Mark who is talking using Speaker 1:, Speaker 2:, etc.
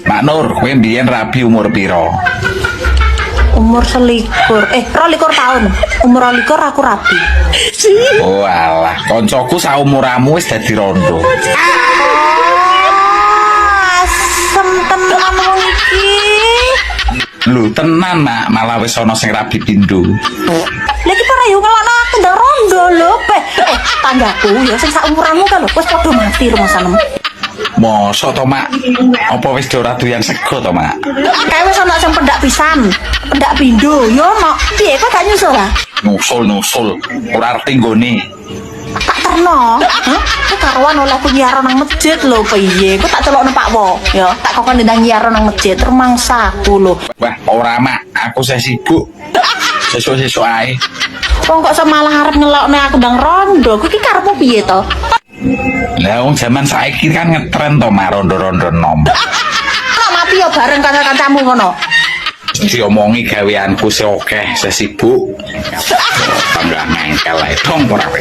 Speaker 1: Mak Nur, kowe mbiyen rabi umur piro?
Speaker 2: Umur 21, eh, 22 tahun. Umur 22 aku rabi.
Speaker 1: Oh alah, koncoku saumuramu wis dadi rondo.
Speaker 2: Asem tenan wong iki.
Speaker 1: Lho tenan, Mak, malah wis ana sing rabi pindho.
Speaker 2: Lagi para yo ngelokno aku ndang rondo lho, Pe. Eh, tanggaku ya sing saumuranmu kan lho wis padha mati rumasanem.
Speaker 1: Mosok to, Mak? Apa wis ora doyan sego to, Mak?
Speaker 2: Kae wis ana sing pendak pisan, pendak pindho, yo no. Piye, kok gak nyusul ah?
Speaker 1: Nyusul nyusul, ora arti nggone.
Speaker 2: Tak terno. Hah? Ku karuan oleh aku nyiaran nang masjid lho, piye? Ku tak celokno Pak Wo, ya. Tak kokon ndang nyiaran nang masjid rumangsaku lho.
Speaker 1: Wah, ora, Mak, aku saya sibuk. Sesuk-sesuk ae.
Speaker 2: Wong kok malah arep ngelokno aku ndang rondo. Kuwi iki karepmu piye to?
Speaker 1: Lah wong jaman saiki kan ngetren to, Mak, rondo-rondo nom.
Speaker 2: Nek mati ya bareng kanca-kancamu ngono.
Speaker 1: Diomongi gaweanku sing akeh, saya sibuk. Tambah ngengkel ae dong ora kowe.